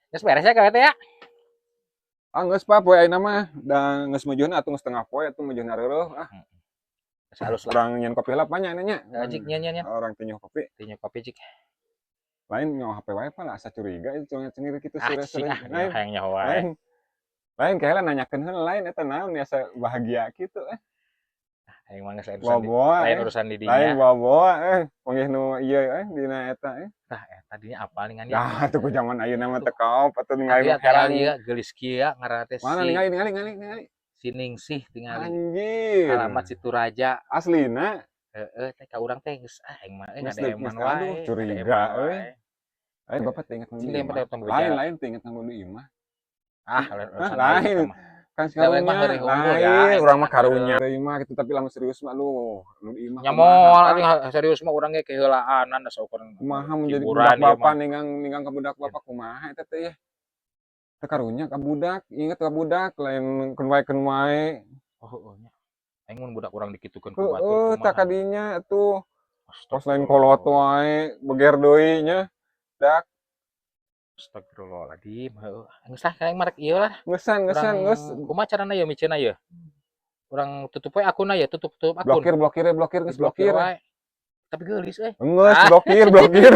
Geus beres ya gawe teh ya? Ah, geus, Pak, poe ayeuna mah da geus meujeuhna atuh, geus tengah poe atuh meujeuhna reureuh ah. Geus halus lah. Urang nyieun kopi heula nya nya. Cik, nyeun nyeun nyeun. Urang teh nyeun kopi. Teh nyeun kopi, cik. Lain nyaho HP wae, Pak, asa curiga itu sendiri kitu. Ah, cing ah, Lain. Hayang nyaho wae. Lain. Lain kayak nanyakeun heula, lain eta naon asa bahagia kitu eh. Aing mah geus lain urusan di, Bawa-bawa lain eh. urusan di Lain dinya. bawa-bawa eh panggih nu ieu eh dina eta eh. Tah, eta dinya apal ningan dia. Dah atuh ku zaman ayeuna mah teu kaop atuh ningali Tapi nu herang. tinggal ieu geulis kieu ngaranna teh. Mana? Si Ningali, ningali, ningali, ningali. Si Ningsih tingali. Anjir. Alamat Situraja. Aslina. Heeh, teh ka urang teh geus ah, aing mah euy Geus ngadeeman geus aduh, wae. Curiga, Ngadeeman euy. wae. Lain bapak teh inget nu Cing di teh imah. tong Lain, beja. lain teh inget nu di imah. Ah, lain Hah, urusan aing lain. eta mah. Kan Da urang mah karunya, heureuy unggul ya, lain eta urang mah mah karunya deui mah gitu, tapi lamun serius mah lu nu di imah Nya kumaha, moal Pak? Atuh serius mah urang ge keheulaanan da saukur Kumaha mun jadi hiburan budak ieu bapak mah. Ninggang ninggang ka budak bapak kumaha eta teh ya? Teu karunya ka budak, inget ka budak, lain keun wae keun wae. Oh, heueuh nya. Aing mun budak urang dikitukeun ku batur Heeh, tah kumaha? Kadinya atuh. Kos lain kolot wae, beger deui nya. Dak. Astagfirullahaladzim, heueuh. Geus lah, aing mah rek ieu lah. Ngeusan, ngeusan, Urang geus. Kumaha carana ieu miceunna ieu? Urang tutup we akunna ya, tutup tutup akun. Blokir, blokir, blokir, geus Diblokir blokir. Wae. Tapi geulis euy. Geus Ah. blokir, blokir.